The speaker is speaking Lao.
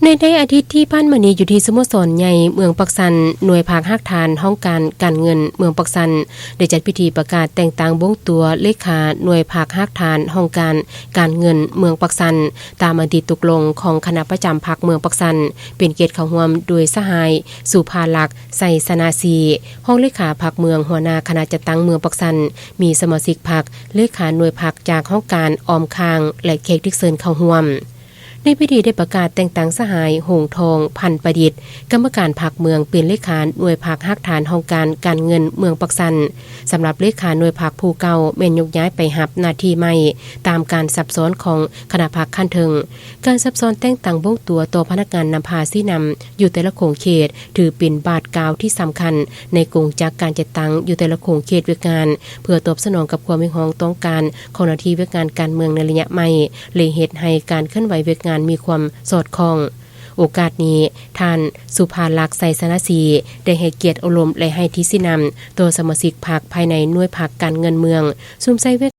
ໃນອາທິດທີ່ຜ່ານມານີ້ ຢູ່ທີ່ສະໂມສອນໃຫຍ່ເມືອງປາກຊັນ, ໜ່ວຍພັກຮາກຖານຫ້ອງການການເງິນເມືອງປາກຊັນ ໄດ້ຈັດພິທີປະກາດແຕ່ງຕັ້ງບົງຕົວເລຂາໜ່ວຍພັກຮາກຖານຫ້ອງການການເງິນເມືອງປາກຊັນ ຕາມມະຕິຕົກລົງຂອງຄະນະປະຈຳພັກເມືອງປາກຊັນ, ເປັນກຽດເຂົ້າຮ່ວມໂດຍສະຫາຍ ສຸພາລັກ ໄຊຊະນະສີ ຮອງເລຂາພັກເມືອງ, ຫົວໜ້າຄະນະຈັດຕັ້ງເມືອງປາກຊັນ, ມີສະມາຊິກພັກ, ເລຂາໜ່ວຍພັກຈາກຫ້ອງການອ້ອມຂ້າງ ແລະ ແຂກຖືກເຊີນເຂົ້າຮ່ວມ. ໃນພິທີໄດ້ປະກາດແຕ່ງຕັ້ງສະຫາຍ ຫົງທອງ ພັນປະດິດ ກຳມະການພັກເມືອງ ເປັນເລຂາໜ່ວຍພັກຮາກຖານຫ້ອງການການເງິນເມືອງປາກຊັນ. ສຳລັບເລຂາໜ່ວຍພັກຜູ້ເກົ່າ ແມ່ນຍົກຍ້າຍໄປຮັບໜ້າທີ່ໃໝ່ ຕາມການສັບຊ້ອນຂອງຄະນະພັກຂັ້ນເທິງ. ການສັບຊ້ອນແຕ່ງຕັ້ງບົງຕົວຕໍ່ພະນັກງານນຳພາຊີ້ນຳຢູ່ແຕ່ລະຂົງເຂດ ຖືເປັນບາດກ້າວທີ່ສຳຄັນໃນກົງຈັກການຈັດຕັ້ງຢູ່ແຕ່ລະຂົງເຂດວຽກງານ ເພື່ອຕອບສະໜອງກັບຄວາມຮຽກຮ້ອງຕ້ອງການຂອງໜ້າທີ່ວຽກງານການເມືອງໃນໄລຍະໃໝ່ ແລະ ເຮັດໃຫ້ການເຄື່ອນໄຫວວຽກງານມີຄວາມສອດຄ່ອງ. ໂອກາດນີ້, ທ່ານ ສຸພາລັກ ໄຊຊະນະສີ ໄດ້ໃຫ້ກຽດອົບຮົມ ແລະ ໃຫ້ທິດຊີ້ນຳຕໍ່ສະມາຊິກພັກພາຍໃນໜ່ວຍພັກການເງິນເມືອງ ສຸມໃສ່ວຽກ